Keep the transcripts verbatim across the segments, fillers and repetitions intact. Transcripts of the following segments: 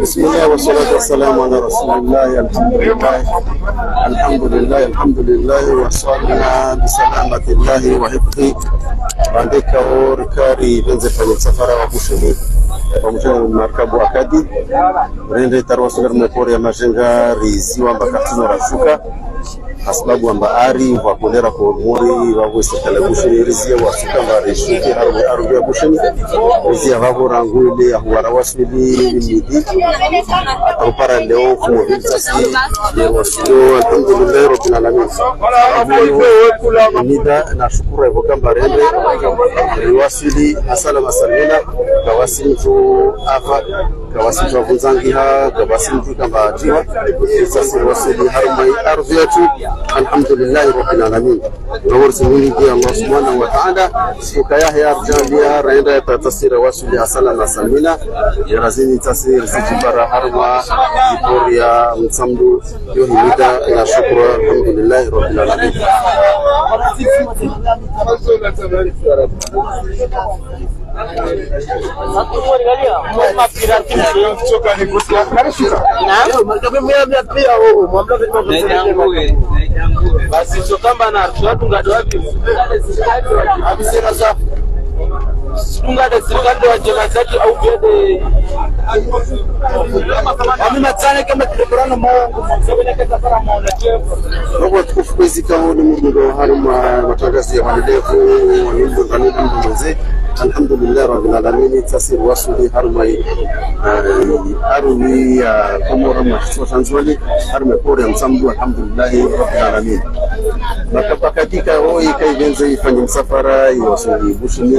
بسم الله والصلاة والسلام على رسول الله. الحمد لله. الحمد لله، الحمد لله، وصلنا بسلامة الله وحفظه. Wandeka orikari benze fanye msafara wa Bushini, wa mshini markabu akadi. Rende taruwa sula mepori ya majenga riziwa mpaka tino rashuka. Hasababu amba ari, vwa kolera Komori, vavo sirikali ya Bushini, riziwa suka mba rishuke, haru, haru ya Bushini. Riziwa vavo rangu ile ya huwara waswili midi. Hata upara leo, fumo vili sasi, leo waswili, alhamdulillahi rabbil alamin. Mida na shukura evo kamba rende, riwaswili, asala masalimina, kawasi mtu afa, kawasi mtu avunzangiha, kawasi mtu kamba atiwa, sasi riwaswili harumwa i ardhi yatru, alhamdulillahi rabbil alamin. Ngawori simwingi Allah subhanahu wa ta'ala, suka yahe arjaliya, renda ya tatasira waswili asala masalimina, ya razini tasiri sijibara harumwa, ipori ya Mtsamdu, yo himida na shukura, alhamdulillahi rabbil alamin. Basi sokamba na artu atunga doa vivu. Tunga de sirikali wa jema zaki au bia de. Ami matsane kama kilokorano mawangu, mwangu, mwangu, mwangu, mwangu. Wako watukufu kwezi kawo ni mundu ndo harumwa matangazo ya wanelevu, wa nyumbu ndani mundu mwenze. Alhamdulillah rabbil alamin, tasiri wasuli harumwa, eh, harumwa ya Komori mwa kisiwa sha Ndzuwani, harumwa pori ya Mtsamdu, alhamdulillah rabbil alamin. Maka-, maka dika wo ika ivenze ifanye msafara, iwasuli Bushini,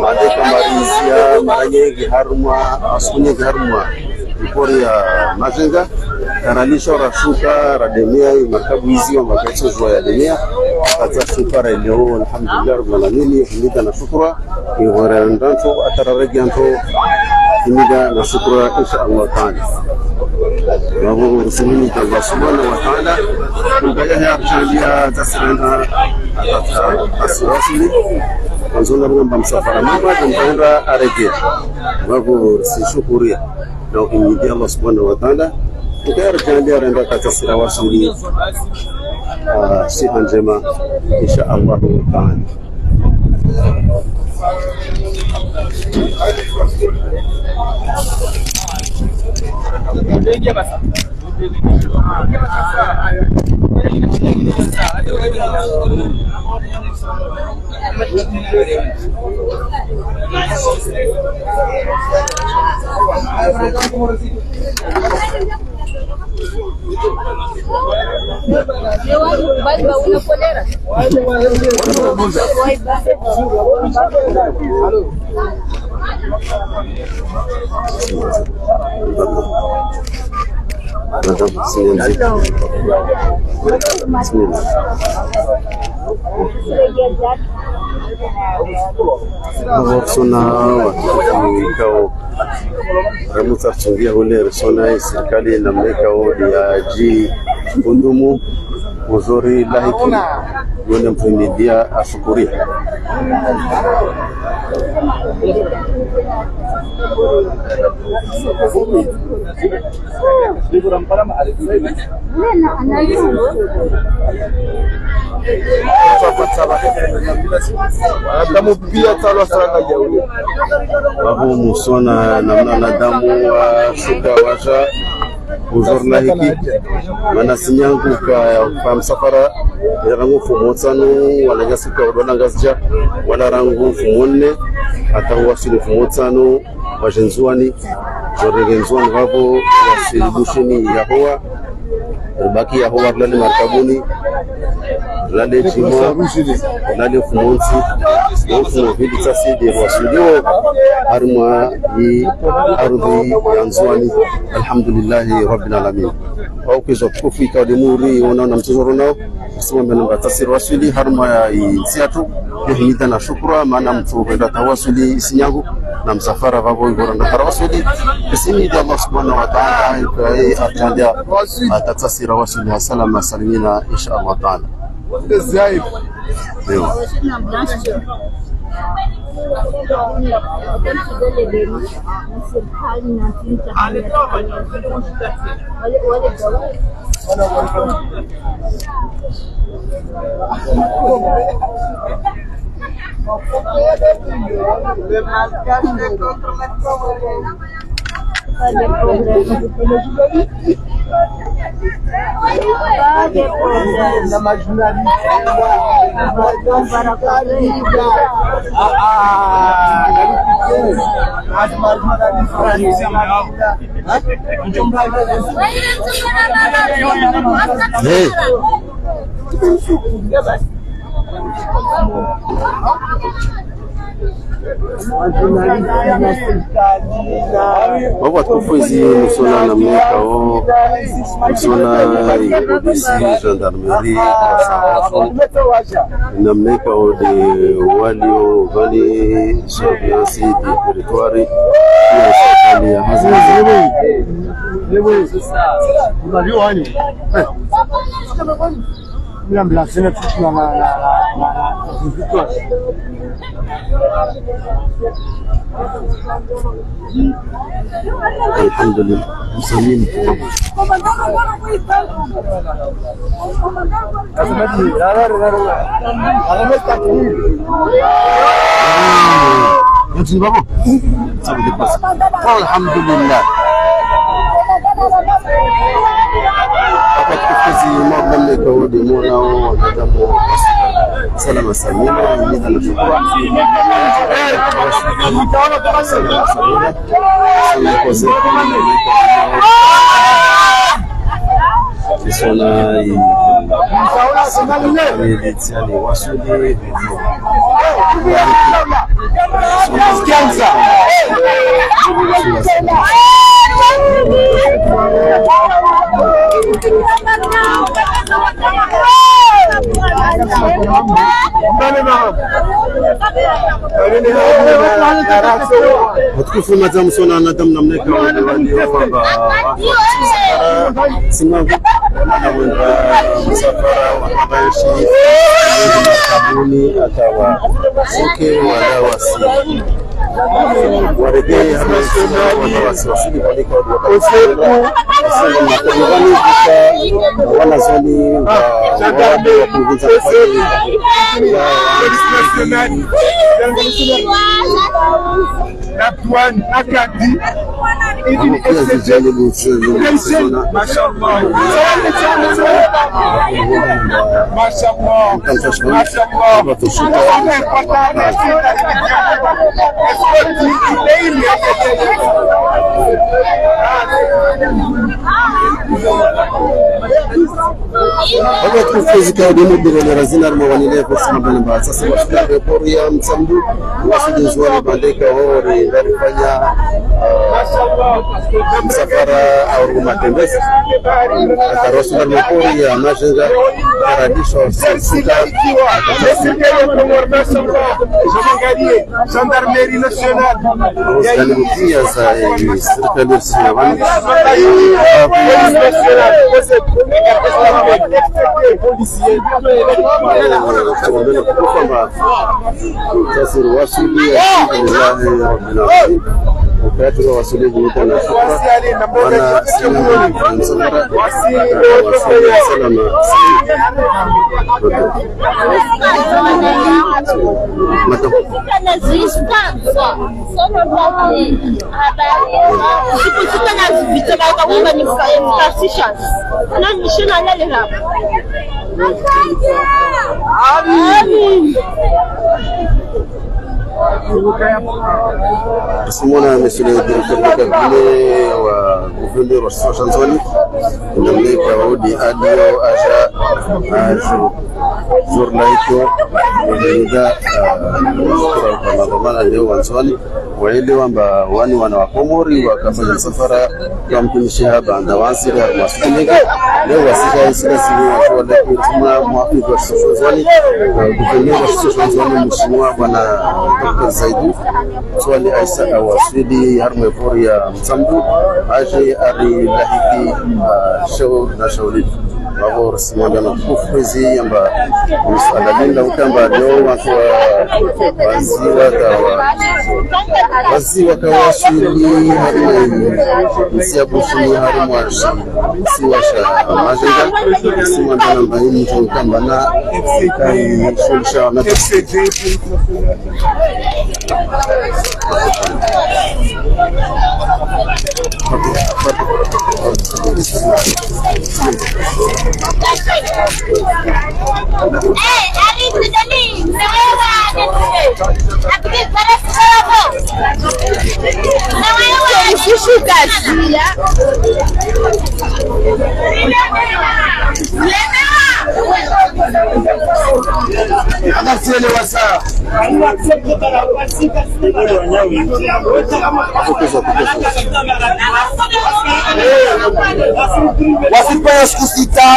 mande kamariziya, mara nyengi harumwa, masiku nyengi harumwa, ipori ya majenga, karalisha rashuka, rademea, imarkabu izi wa makaitso zuwa ya demea, hata shuka ra leo, alhamdulillah, rabbil alamin, himida na shukura, iwara ndantso, atara regi antso, himida na shukura, insha Allah ta'ala. Wabo, rusimini ta Allah subhanahu wa ta'ala, kungaya ya arjaliya, tasirenda, atata, asirasili, wanzona mba msafara, mama, kumtenda arege. Wabo, si shukuriya. Na uhimidi Allah subhanahu wa ta'ala. Ukaya rikandi arenda katasira wasuli, ah, siha njema, insha Allah ta'ala. Sona watukufu ikao, ramutsa tsungia hule, sona ye sirikali namna ikao ya ji kundumu, uzuri lahiki, yone mfumidia ashukuri. Adamu pia talo saranga jaule. Babu musona namna nadamu wa shuka washa uzuri lahiki. Mana sinyangu ka, ka msafara, ya rangu mfumo tsanu, wala nyasi ka udola Ngazidja, wala rangu mfumo nne, hata wasili mfumo tsanu, waje Ndzuwani, jorenge Ndzuwani vavo, wasili Bushini yahowa, ribaki yahowa, rilale markabuni, rilale jimwa, rilale mfumontsi, mfumo vili tsasi de wasiliwo, harumwa yi ardhi ya Ndzuwani, alhamdulillahi rabbil alamin. Wao kwizo tukufu ikao de muri, wona na mtsozo ronao, Simambe namba tasiri waswili harumwa ya intsi yatru, muhimida na shukura, mana mtru hwenda tawaswili isinyangu, na msafara vavo ivora nda tara waswili. Isimidi Allah subhanahu wa ta'ala, ikaye arjandia, atatasira waswili, salama salimina, insha Allah ta'ala. Ewa. Hey. Wapvo watukufu, ezi msona namna ikao, msona ipolisi, gendarmerie, namna ikao nde walio pvani surveillance du territoire ya serikali ya Hazi. Alhamdulillah. Msamin. Alhamdulillah. Wakati kufuzi mwa mnamne kaudi mwana wa wanadamu. Salama salimina, ni anashukuru. Salama salimina. Salama koze. Kisona i. Wasuli. Watukufu, madame, msona wanadamu namna ikao wadi wamba, simama, wana wenda msafara, wanabanshi, sabuni, atawa, suke, wala wasi. Warege, hama isi, wala wasi, wasuli, walika, wala wasi. Wanazuoni wa, wa, wa kufunza la douane, Acadie, et une S C D. Mashallah. Mashallah. Mashallah. Watukufu, ezi kaudi mudiro lera zina ruma wanile kwa sima bani ba sasa washika report ya Mtsamdu, wasudi Ndzuwani bandeka hori ndarifanya, ah, msafara au matembezi. Ata wasudi report ya Majenga, Paradisho, Sika. Gendarmerie nationale. Serikali ya Siriyani. Police nationale. Policier. Sasa wasuli, alhamdulillahi rabbil alamin. Wakati wa wasuli, wana shukra. Wana sisi, msafara. Wasuli salama. Madame. Sikusuka na zivita, baka wumba ni fa-, partitions. Na nishina lale hapa. Amin. Simona, monsieur le directeur de cabinet wa gouverneur wa Ndzuwani. Namna ikao udi adio aja, aja. Journée ikao, nda, ah, kwa madhwamana leo wa Ndzuwani, waelewa amba wani wana wa Komori, wakafanya msafara, kwa mtumishi haba, nda wasili, harumwa siku nyingi, leo wasika, isika, siku, wale, kutuma, muhafidhu wa shisiwa Ndzuwani, ah, gouverneur wa shisiwa Ndzuwani, mheshimiwa bwana Docteur Zaidi, Ndzuwani Aissa, awaswili, harumwa pori ya Mtsamdu, aje, arilahiki, ah, shauri na shauri. Avo risimwambia matukufu kwezi yamba msala linda ukamba leo wantru wa, waziwa kawa, waziwa kawaswili harimwa ntsi ya Bushini harimwa shisiwa sha Mazenga. Risimwambia namba hii mtu ukamba na, eh, shulisha na Wasipaya siku sita.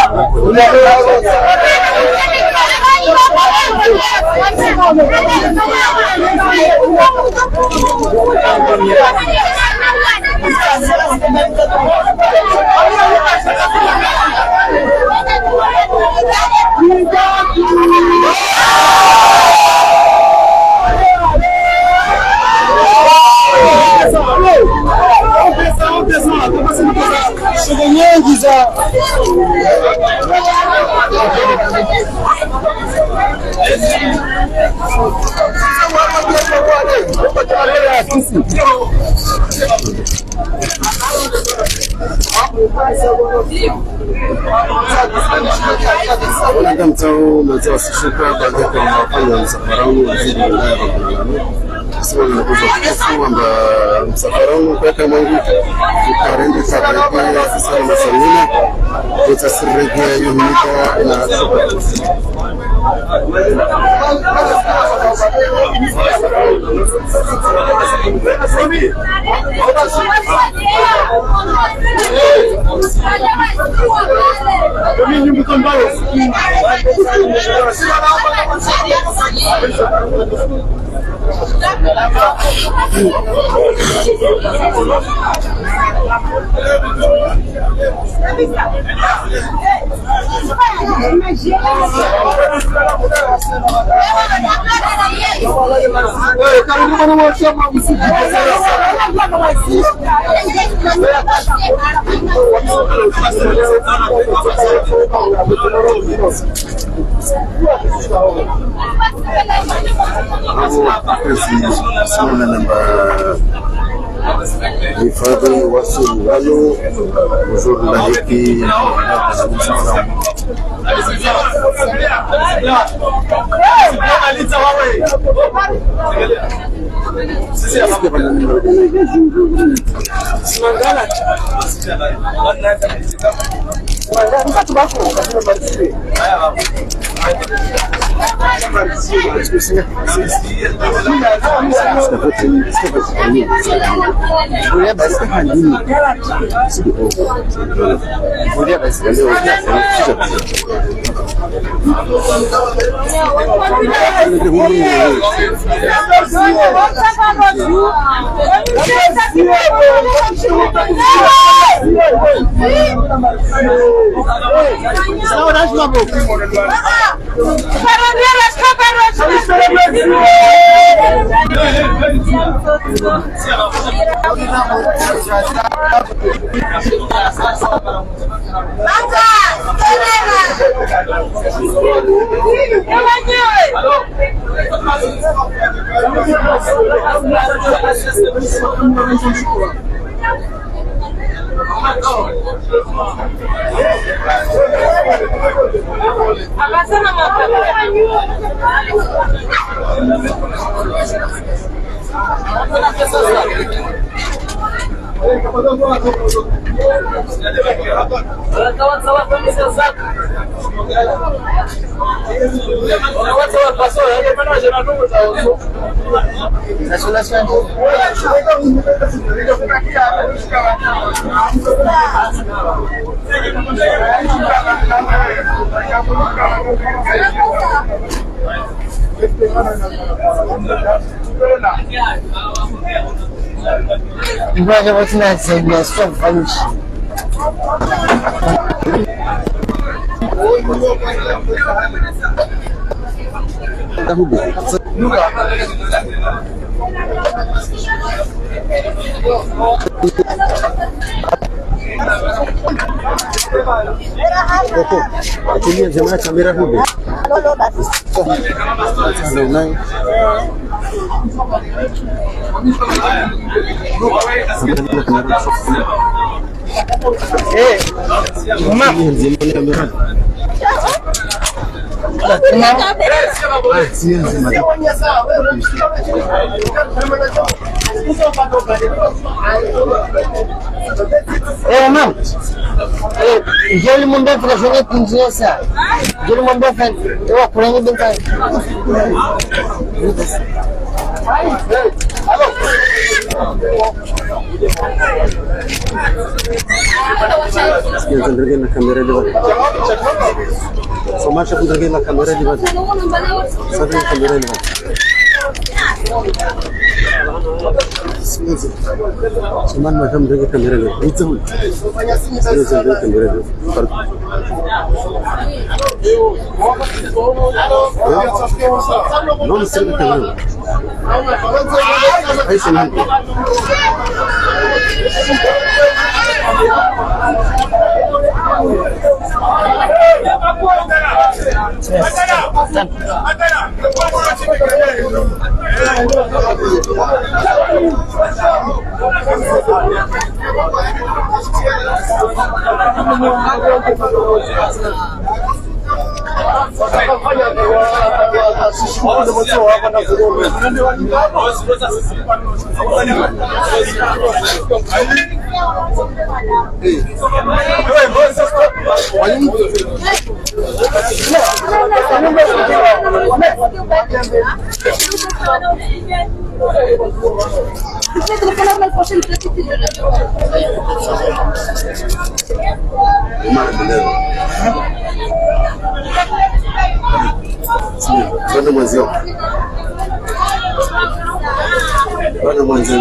Shughuli nyingi za Wanadamu tao, mazao sishuka, baada kwa mafanya msafara unu, waziri wa wilaya wa Bangladesh. Sisi wanakuza kutufu, amba msafara unu, kwa kama ngu, ukarende, karende, sasa na masamina, utasirege, yumika, na shuka. Hifadhi wa Songalo, uzuri la hiki. Mbaje watsina zenya swa vanish. Koko, atumia nzima ya kamera hube. Eh, mama. Eh, mama. Eh, je lui demande de faire une princesse. Je lui demande de faire, eh, ouais, pour une princesse. Sikia, nzandrege na kamera ile basi. Somasha, nzandrege na kamera ile basi. Sasa kamera ile basi. Sikia, sikia, nzandrege kamera ile. Sikia, nzandrege kamera ile. Pardon. Non, mais c'est le Cameroun. Aïe, c'est mal. Bwana mwenzi. Bwana mwenzi.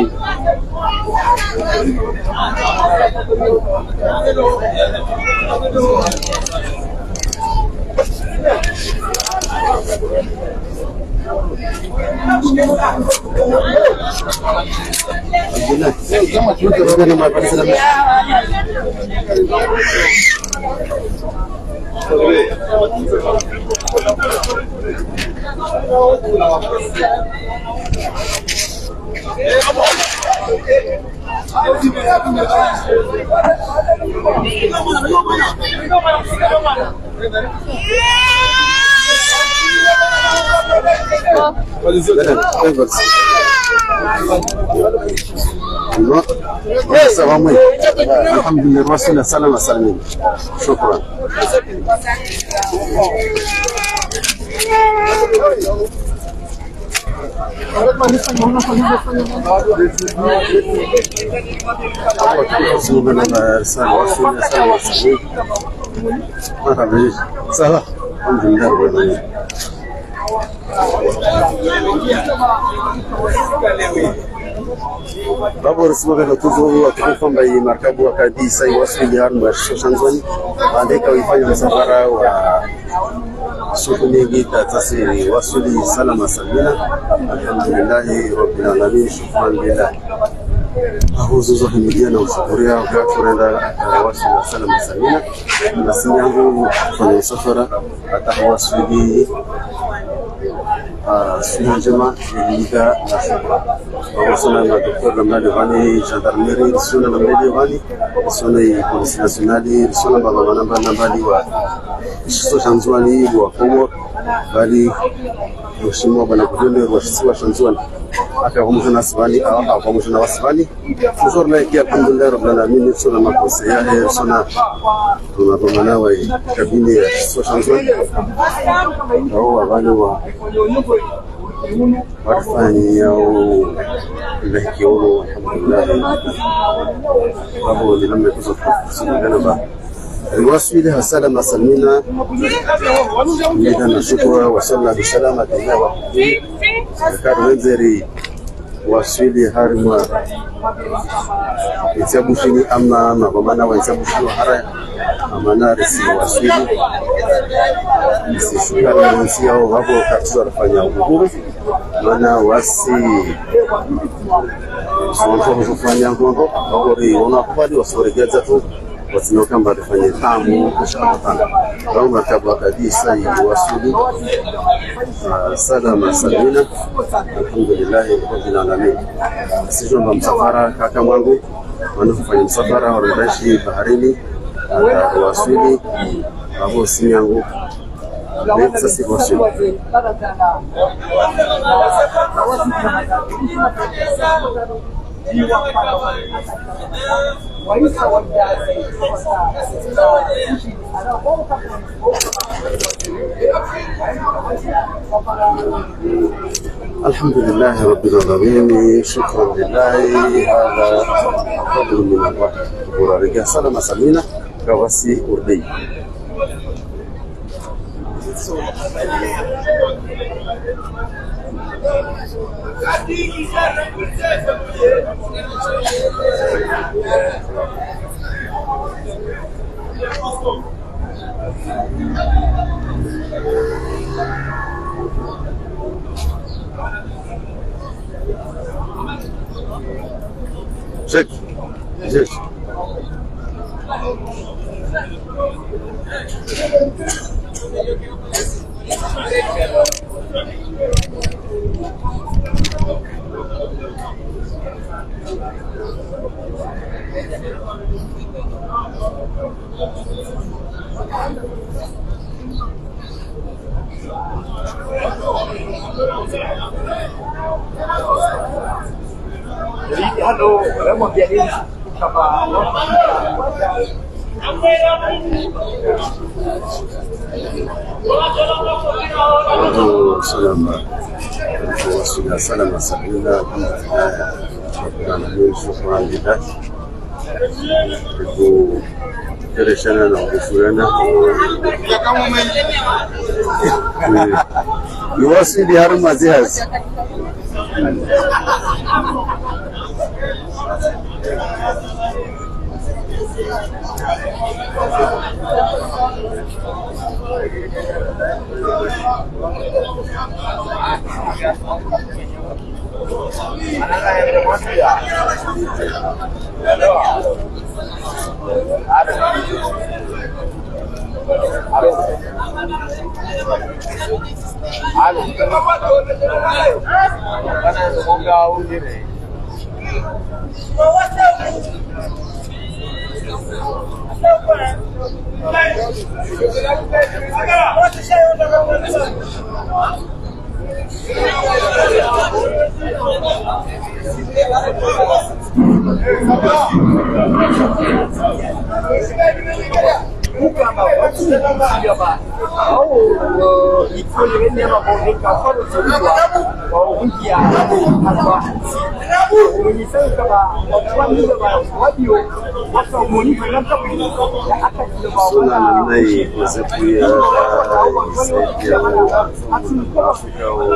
Alhamdulillah, waswili salama salimina. Shukran. Ça va. Alhamdulillah. D'abord, si vous avez le tour, vous pouvez faire un marquable à Kadi, ça, il va se faire, moi, je suis en zone. Andeka wifanya msafara wa suku nyingi, tata si waswili salama salimina. Alhamdulillahi Rabbil Alamin, shukran lillah. Ahuzu zo himidia na ushukuriya, wakati urenda akara waswili salama salimina. Nasi yangu fanya msafara, hata waswili, ah, sina njema, ilika na shukra. Wasona na docteur na mlali vani, gendarmerie, risona na mlali vani. Risona i police nationale, risona baba manamba nambali wa shisiwa sha Ndzuani, wa Komori, bali mheshimiwa bwana gouverneur wa shisiwa sha Ndzuani. Aka pamoja na sivani, a, a, pamoja na wasivani. Toujours là, ikiwa alhamdulillah, Rabbil Alamin, risona makosa ya, eh, risona, tuna pamoja na wa, eh, cabinet ya shisiwa sha Ndzuani. Hao wa vani wa Warifanyia u, lehki ulu, alhamdulillah. Abo, ni namna kuzo kuzo ngana ba. Riwaswili ha salama salimina. Nida na shukura, wa sallallahu salama, tena wa. Karu wenzeri. Waswili harimwa ntsi ya Bushini ama mapvamana wa ntsi ya Bushini wa haraya, amana risi waswili. Risi shukuru ntsi yao vavo katizo rafanya ukuru. Mana wasi, sonto huzufanya ngongo, vavo ri ona kubali wasuregeza tu. Watsina ukamba rifanye tamu, kushaka tamu. Rau markabu akadi sa iwaswili, ah, salama salimina. Alhamdulillahi Rabbil Alamin. Sijomba msafara kaka mwangu, wanu kufanya msafara, warendashi baharini, ah, waswili, vavo sinyangu. Bem, ça, c'est bon, c'est bon. الحمد لله رب العالمين، شكرا لله، هذا فضل من الله. Burariga salama salimina, kawasi urdi. Check. Check. Salama. Salama, salama, salama. Rabbil alamin, shukran lillah. Kukereshana na kushurana. Iwaswili harumwa zihazi. Suna namna hii, kuweza kuya, isaidia Afrika wa.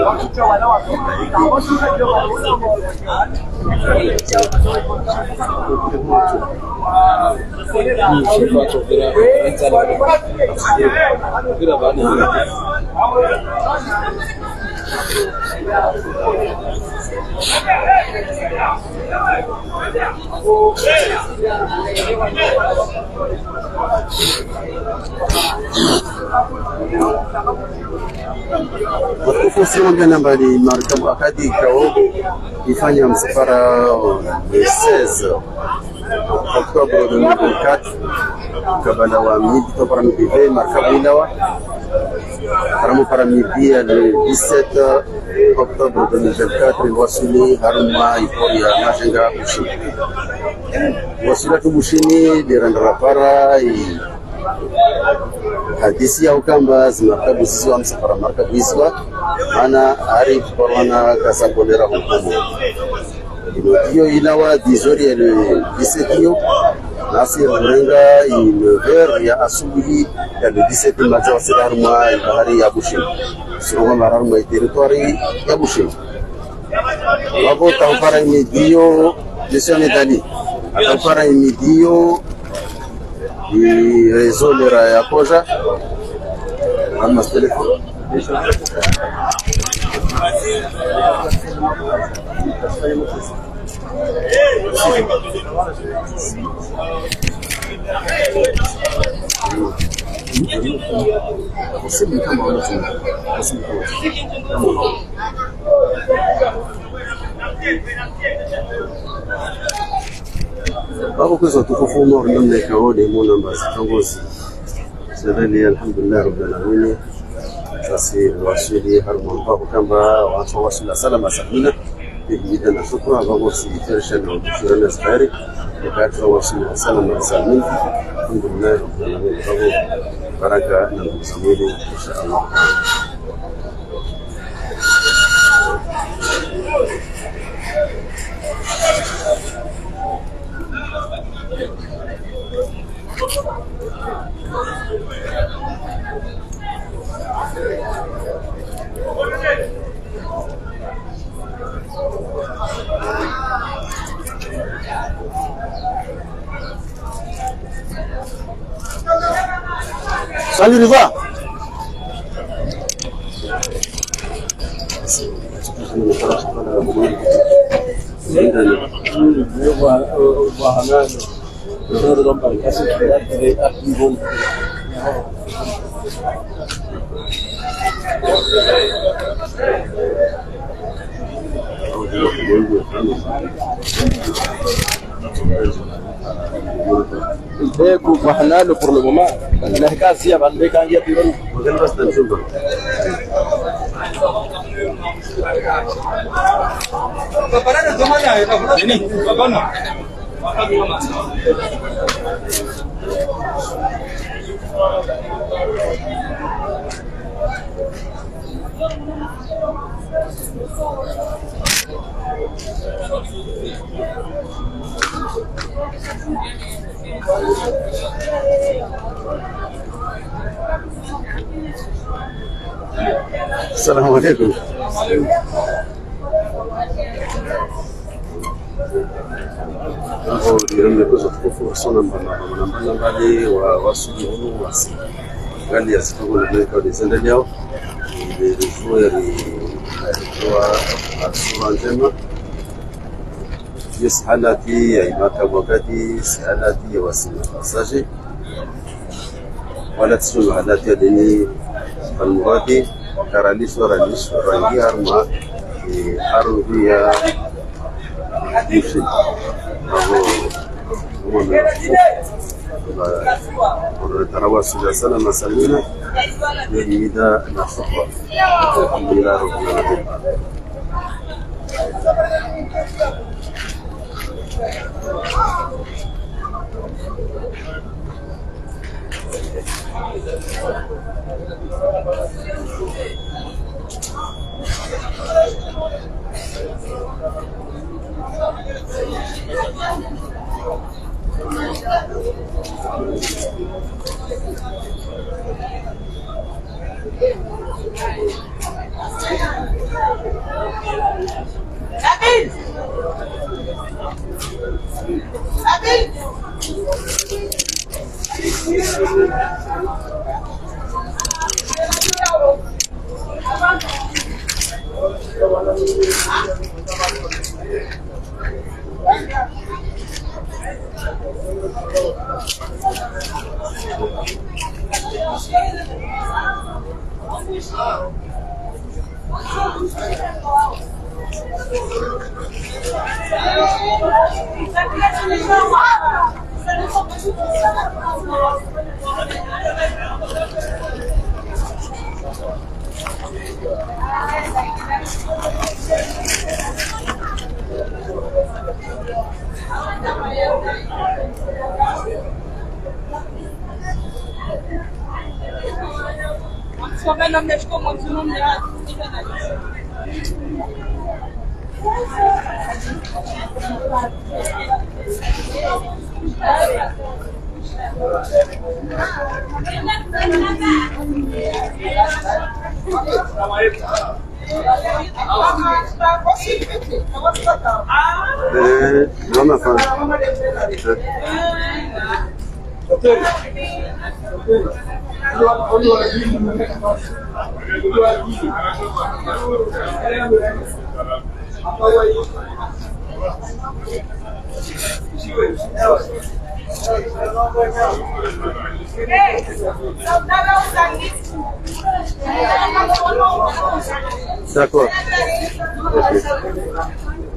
Watukufu, sio mjana mbali, markabu akadi ikao ifanya msafara, le seize octobre deux mille vingt-quatre, kabla wa midi, to para midi ve, markabu ilawa, para mo para midi ya le dix-sept octobre deux mille vingt-quatre, iwaswili harumwa ipori ya Majenga Bushini. Iwaswili tu Bushini, dirandra para, i hadisi ya ukamba, zimarkabu ziziwa, msafara markabu iziwa, mana hari kuparwana kasa kolera hukumu. Ino iyo ilawa dix heures ya le dix-sept iyo, nasi rurenga i neuf heures ya asubuhi ya le dix-sept maza wasira harumwa ibahari ya Bushini. Sirunga mara harumwa i territoire ya Bushini. Vavo taupara imidio, Monsieur Medali. Ataupara imidio, i réseau lera ya koja. Ama téléphone. Vavo kwezi watukufu, mwaona namna ikao de muna mbazi tongozi. Sasa ni alhamdulillah rabbil alamin. Sasi waswili harumwa mpaka kamba wantru waswili salama salimina. Bid'a na shukra, vavo si feresha na ushukuru na zikari. Wakati waswili salama salimina. Alhamdulillah rabbil alamin. Vavo baraka na mzamili, insha Allah. Salut, Riva. Beko, vahana lo pour le moment. Na kazi ya vande kangia piro. Nini? Hapana. Assalamu alaikum. Aho, ndio mmekoza tukufu, wasona mbana, mbana, mbana, mbali, wa, wasuli hunu, wasi. Ngali ya sitongo na meka wa descendant yao. Ndio, ndio, ya, ya, ya, sura njema. Yes, halati, ya, imaka wakati, si halati, ya, wasina. Saji. Wala tsisu halati ya deni, almuradi, karaliswa, raliswa, rangi harumwa, eh, harumwa ya, Yusuf. Abo, abo, abo, abo, tarawa sila salama salimina, ya, mida na shukra. Alhamdulillah, rabbil alamin. Eh, mama fa. D'accord. Ok.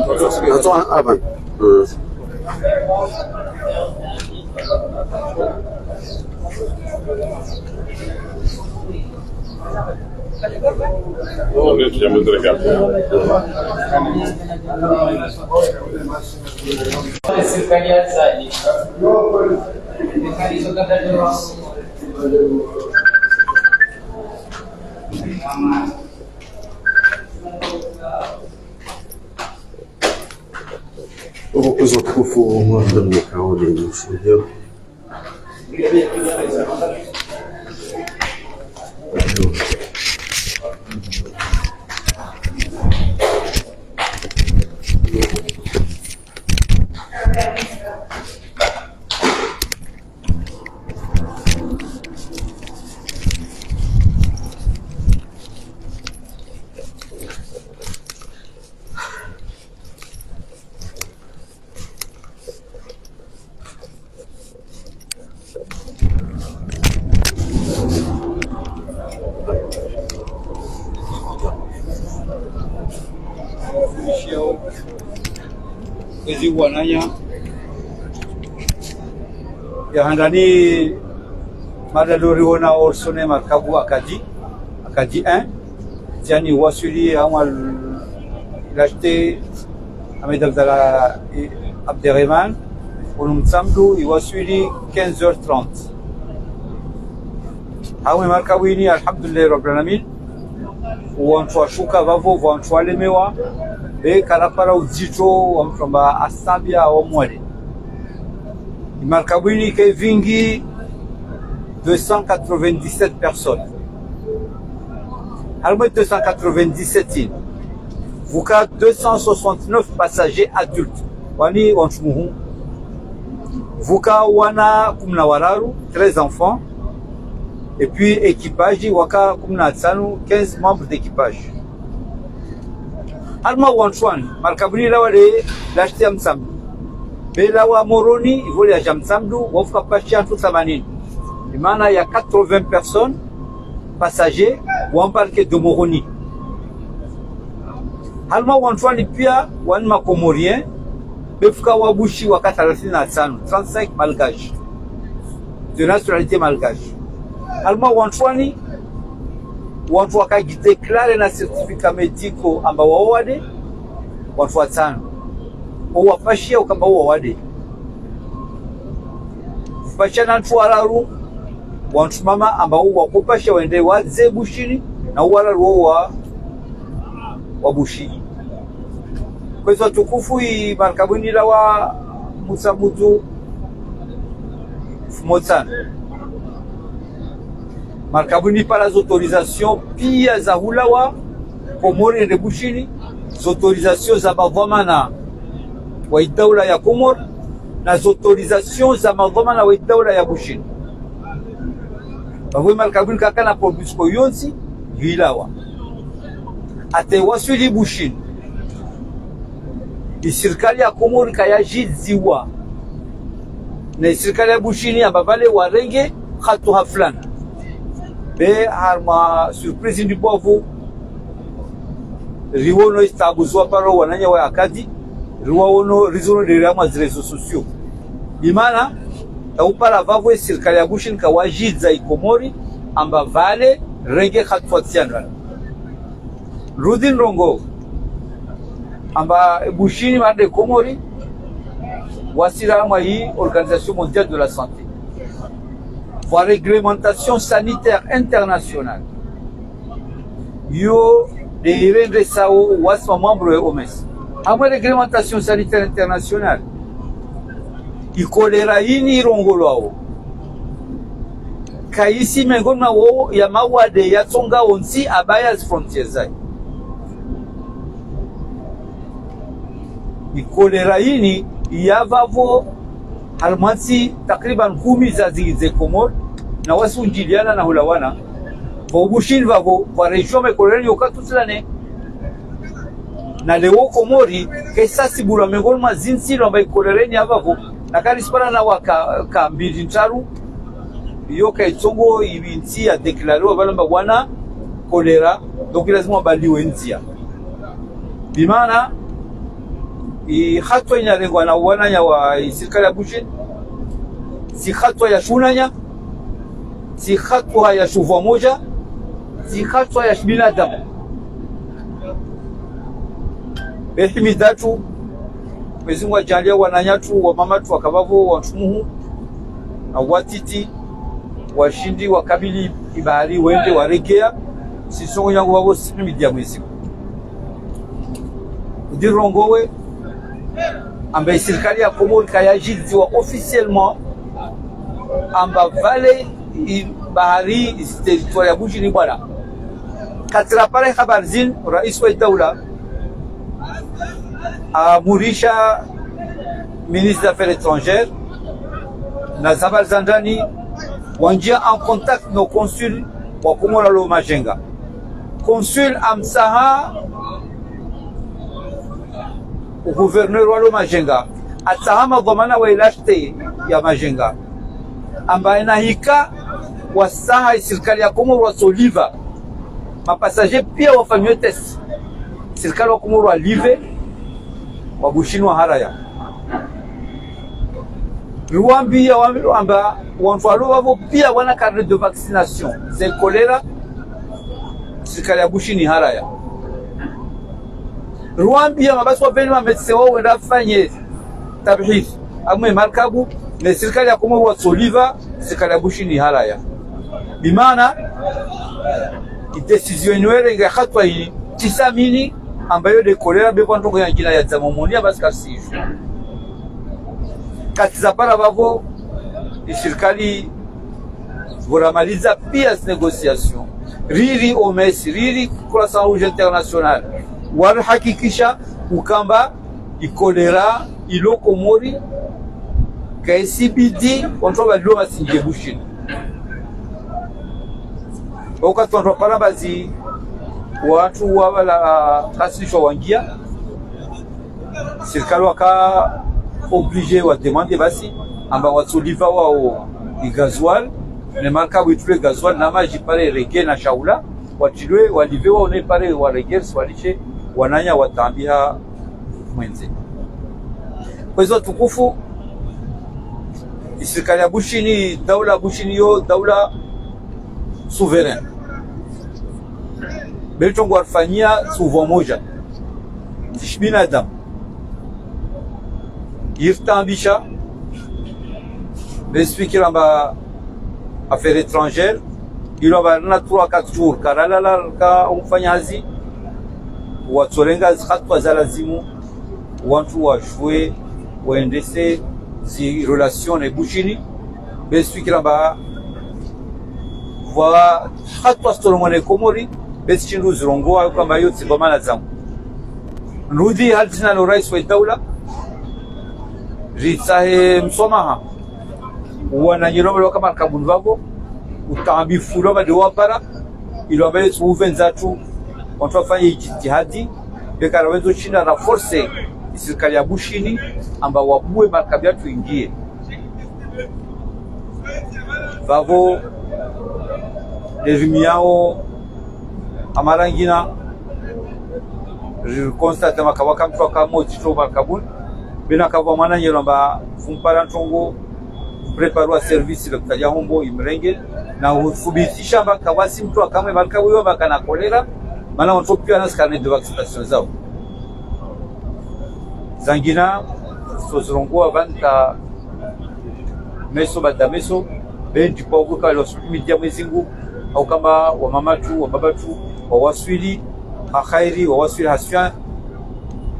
Voilà. Attends, avant. Euh. Uko kwezo tukufu, mwa mdani mkaone, mshuhudia. Ezi wananya. Ya handani madalori wona orsone markabu Acadie, Acadie un. Tsani waswili amwa lashte Ahmed Abdallah, eh, Abderemane, unu Mtsamdu, iwaswili quinze heures trente. Hawe markabu ini, alhamdulillahi rabbil alamin. Wantru washuka vavo, wantru walemewa, be karapara udzito, wantru amba asabia wa mwale. Imarkabu ini ike vingi deux cent quatre-vingt-dix-sept personnes. Harumwa deux cent quatre-vingt-dix-sept ini, vuka deux cent soixante-neuf passagers adultes. Wani wantru muhu. Vuka wana kumi na wararu, treize enfants. Et puis équipage waka kumi na tsanu, quinze membres d'équipage. Harumwa wantru wani, markabu ini ilawa le lashte ya Mtsamdu. Be ilawa Moroni, ivoli yaja Mtsamdu, wavuka pashi ya wantru thamanini. Imaana ya quatre-vingts personnes, passagers, wa embarqués de Moroni. Harumwa wantru wani pia, wani ma Comoriens, be vuka wabushi waka thalathini na tsanu, trente-cinq malgaches, de nationalité malgache. Harumwa wantru wani, wantru waka déclarés na certificats médicaux amba wao wade, wantru watsanu. Owapashia ukamba wao wade. Pashia na wantru wararu, wantru mama amba wao wakopashia wende wadze Bushini, na wararu wao wa, wa Bushini. Kwezo tukufu imarkabu ini ilawa Mtsamdu mfumotsanu. Markabu ini ipara za autorisation pia za hulawa Komori ne Bushini, ze autorisations za madhwamana wa idaula ya Komori, na ze autorisations za madhwamana wa idaula ya Bushini. Pvapvo imarkabu ikakana problème yontsi, yilawa. Hata iwaswili Bushini, isirikali ya Komori kayadjidziwa na isirikali ya Bushini amba pvale warenge hatuwa fulani. Be harumwa surprise ndribwavu, riwono istabu zwa paro wananya wa Akadi, riwawono rizono ndere harumwa zi réseaux sociaux. Bimaana, taupara pvapvo isirikali ya Bushini kawadjidza iKomori amba pvale renge hatuwa tsiandana. Rudi ndrongo amba Bushini made Komori wasira mwa yi Organisation Mondiale de la Santé, pvwa réglementation sanitaire internationale. Yo nde irendesao wasi wa membres ya O M S. Harumwa réglementation sanitaire internationale, ikolera yini irongolwao, kayisi mengoni mwa wo ya mawade yatsonga ontsi abaya zi frontières zayi. Ikolera yini yapvapvo harumwa ntsi takriban kumi za zi, ze Komori, na wasi undjiliana na hulawana. Pvo Bushini pvapvo, pvwa région ikolera yini yo katutsilane. Na leo Komori, kesa sibura mengoni mwa zintsi ilo amba ikolera yini yapvapvo, na karisipara na waka, ka mbili ntraru, iyo kaitsongo ibi ntsi ya déclaré wa pvale amba wana kolera, donc lazima wabaliwe ndzia. Bimaana, i hatuwa inarengwa na wananya wa isirikali ya Bushini, tsi hatuwa ya shunanya, tsi hatuwa ya shuvwa moja, tsi hatuwa ya shibinadamu. Be himidatru, Mwenyezi Mungu adjaaliya wananyatru, wamamatru, wakapvapvo, wantru muhu, na watiti, washindi, wakabili ibahari, wende, waregea, sisongo nyangu pvapvo, sihimidia Mwenyezi Mungu. Ndirongowe, amba isirikali ya Komori kayadjidziwa officiellement, amba pvale ibahari, isi territoire ya Bushini bwala. Katsirapara habari zinu, rais wa idaula, amurisha ministre des Affaires étrangères, na za habari za ndani, wandjia en contact no consul wa Komori walo Majenga. Consul amtsaha o gouverneur walo Majenga, atsaha madhwamana wa I L H T ya Majenga. Amba ina hika watsaha isirikali ya Komori watsoliva. Mapassagers pia wafanyiwe test. Sirikali wa Komori walive, wa Bushini waharaya. Riwambia wa-, amba wantru walo pvapvo pia wana carnet de vaccination ze kolera, sirikali ya Bushini haraya. Riwambia mabasi wa pveni ma médecins wao wende wafanye tabhith harumwa markabu, ne sirikali ya Komori watsoliva, sirikali ya Bushini haraya. Bimaana, i décision inu irenge hatuwa ini, tsisamini amba iyo nde kolera, be pvwa ndrongo yangina ya dzamomoni, amba tsi karisijua. Katsirapara pvapvo, isirikali pvo ramaliza pia zi négociations. Riri O M S, riri Croissant Rouge International, warihakikisha ukamba ikolera ilo Komori, kaisibidi wantru wapvalilwa wasindjie Bushini. Wakati wantru wapara bazi, wantru wapvala kasishwa wangia, sirikali waka obligé wa demander basi, amba watsoliva wao i gasoil, ne markabu itrilwe gasoil, na madji pare rege na shahula, watrilwe, walive wao ne pare waregee, swalishe wananya watambiha mwendze. Kwezi watukufu, isirikali ya Bushini, daula Bushini yo daula souveraine. Be le trongo warifanyia tsi uvwa moja, tsi shibinadamu. Iritaabisha, be tsi fikira amba affaires étrangères, ilo amba rina trois, quatre jours, karalala, ka ufanya hazi, watsorenga zi hatuwa za lazimu, wantru wajue, wendese zi relations ne Bushini, be tsi fikira amba pvwa hatuwa zitsorongoa ne Komori, Be tsi shindru zirongowa, yo kamba yo tsi ngomana zangu. Nirudi hali dzina lo rais wa daula, ritsahe mswamaha wananyelombe waka markabuni vavo, utaambifu lo vade wapara, ilo amba yo tsi uvendza tu, wantru wafanye jitihadi, be kara wendzo shinda ra force isirikali ya Bushini, amba wabuwe markabu yatru ingie. Vavo, le rimi yao, amara ngina, ri constate makava ka mtru aka mdziro markabuni, be na kava mwananyelombe amba fumpara ntrongo, préparwa service le kutaja hombo imrenge, na uthibitisha amba kavwatsi mtru aka mwe markabu yo amba kana kolera, mana wantru piya na scanner de vaccination zao. Zangina, so zirongowa vanta meso baada meso, be ndipvo uka lo suku midia Mwezi Mungu, au kamba wamama tu, wababa tu, wawaswili ha khairi, wawaswili ha swiya.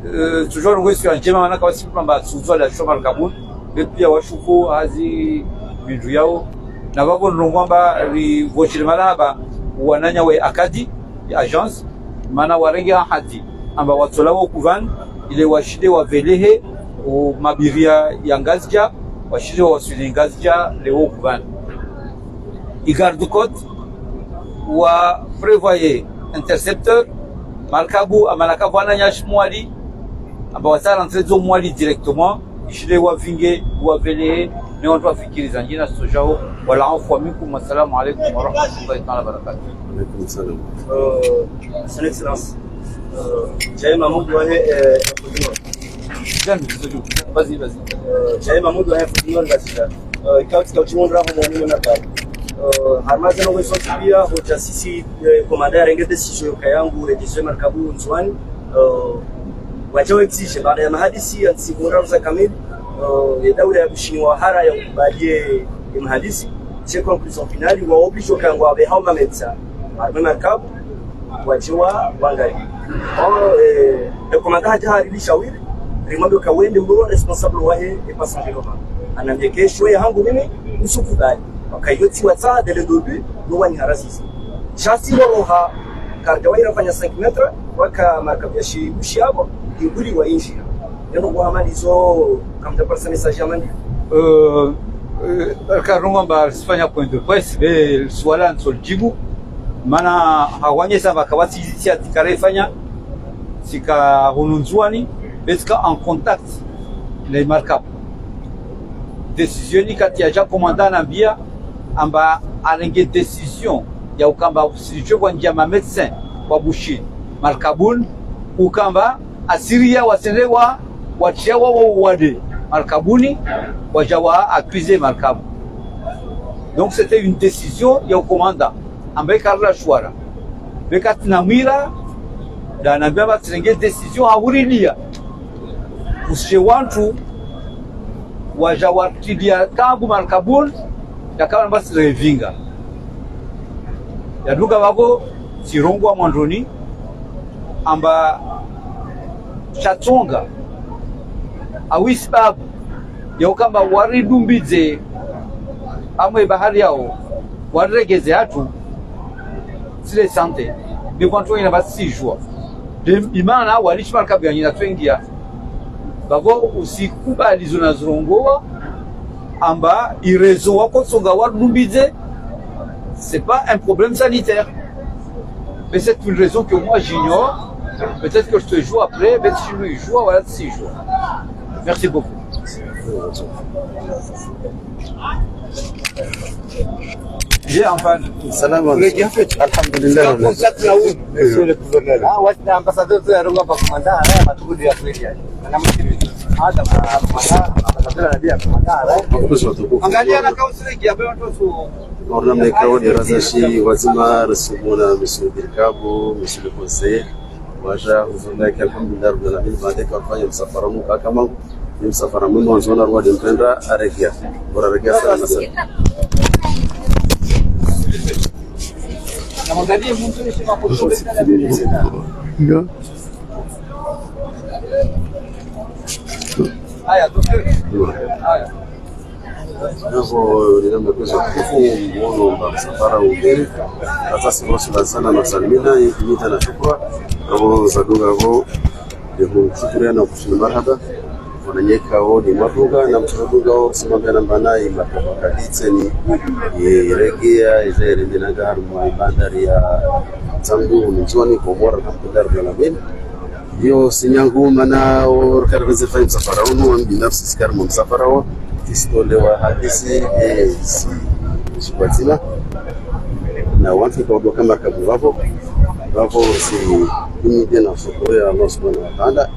Eh, toujours ngwe swiya ndjema, mana kavwatsi mtru amba tsudzwa la shoma markabuni, be piya washuku hazi mindru yao. Na vavo nirongowa amba rivoshile marahaba wananya we akadi, ya agence, mana warenge ahadi amba watsola wo kuvani, ile washinde wavelehe o mabiria ya Ngazidja, washinde wawaswili Ngazidja le wo kuvani. I garde-côte wa prévoyé intercepteur, markabu, amana kavwana nyashi Mwali, amba watsa rentrer dzo Mwali directement, ishile wavinge, wavelehe, ne wantru wafikiri zangina sojao, wala afu wa minkum, wassalamu alaikum wa rahmatullahi ta'ala wa barakatuh. Alaikum salam. Euh, Son Excellence, euh, Djae Mahmoud wahe, euh, Jean, vas-y, vas-y. Euh, Djae Mahmoud wahe, euh, kauti, kauti, mon bravo, mon, mon, mon, euh, harmaze no weso pia, hoja sisi, euh, commandant yarenge décision yo kayangu, révision markabu Ndzuani, euh, wadja wa exige, baada ya mahadisi ya ntsiku ndraru za kamili, euh, ye daula ya Bushini wahara ya ukubali ye mahadisi, she conclusion finale, wa oblige o kayangu wabe hao mametsa, harumwa markabu, wadje wa, wangaliye. Oh, eh, le commandant hadja harili shawiri, rimwambe ka wende ulo responsable wahe, e passager loma. Anambe ke shwe hangu mimi, usukubali. Waka yo tsi watsa, dès le début, no wani harasisi. Sha si loloha, karja wa irafanya cinq mètres, waka markabu ya shibushi yabo, ibuli wa injira. Yeno kwa hamali zo, kamta parisa message ya mandi. Euh, euh, raka rongowa amba risifanya point de presse, be suala ntsolijibu, mana hawanyesa amba kavwatsi tsi atikare fanya, tsika hunu Ndzuani, be tsika en contact na markabu. Décision ni kati ya ja commandant anambia, amba arenge décision ya ukamba usijwe kwa njia ma médecin wa Bushini markabuni, ukamba asiriya wasende wa, watriya wa, wa, wade markabuni, wadja wa accusé markabu. Donc c'était une décision ya commandant, ambaye karila shwara. Be kati namwira, nda nambia amba tsirenge décision hahurilia. Usije wantru wadja watilia taabu markabuni, yakana amba tsirevinga. Yadunga vavo, tsirongowa mwandoni, amba shatsonga, au isibabu, ya ukamba waridumbidze, amwe bahari yao, wariregeze hatru, tsile santé, be kwantru ina vwatsi sijua. De, imana, walishi markabu ya nyina twengia. Vavo usikubali zo nazirongowa, amba i raison wakotsonga wadumbidze, c'est pas un problème sanitaire. Mais c'est une raison que moi j'ignore. Peut-être que je te joue après, mais si je joue, voilà, si je joue. Merci beaucoup. Bien, enfin. Salam alaikum. Alhamdulillah. Contact là où, monsieur le gouverneur. Ah, ouais, c'est ambassadeur, tu as rendu par commandant, hein, ma tout de suite. Madame, ah, commandant, ambassadeur, elle a dit à commandant, hein. Angalia na kaunti ya Bema tu. Orna mleka wodi razashi wazima, rasumuna, monsieur Birkabu, monsieur le conseiller. Wadja, uzunga ke alhamdulillah, rabbil alamin, baada ka fanya msafara mu kakama, ni msafara mu mwanzo na rwadi mpendra, aregea. Bora aregea salama salama. Haya, docteur. Haya. Yapvo, nina mekuza kufu, mwono mba msafara ugere, hata si waswili salama salimina, yimita na shukra, apvo zadunga apvo, nde hu shukuriya na kushini marahaba, wananyeka wo ni madunga, na mtu madunga wo, simambia na mbana, yi marahaba kaditseni, yi regea, yi zaire mbina nga harumwa yi bandari ya Tsamdu, Ndzuani, Komori, alhamdulillah, rabbil alamin. Yo, sinyangu mana, o, rikari pvendze fanya msafara unu, wami binafsi tsikari mwa msafara wo, tsitolewa hadisi, eh, si, si kwatsina. Na wantru kwa doka markabu pvapvo, pvapvo si imide na shukuru ya Allah subhanahu wa ta'ala,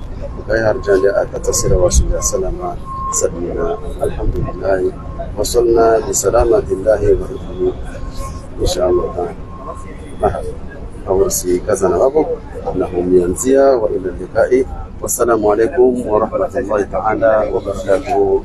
kaya harjande hata tsasira waswili salama, salimina, alhamdulillah. Wasalna bi salamatillahi wa rahmatuhu. Insha Allah ta'ala. Aha. Apvo tsikazana pvapvo, na humiandzia, wa ila liqa'i. Wassalamu alaikum wa rahmatullahi ta'ala wa barakatuh.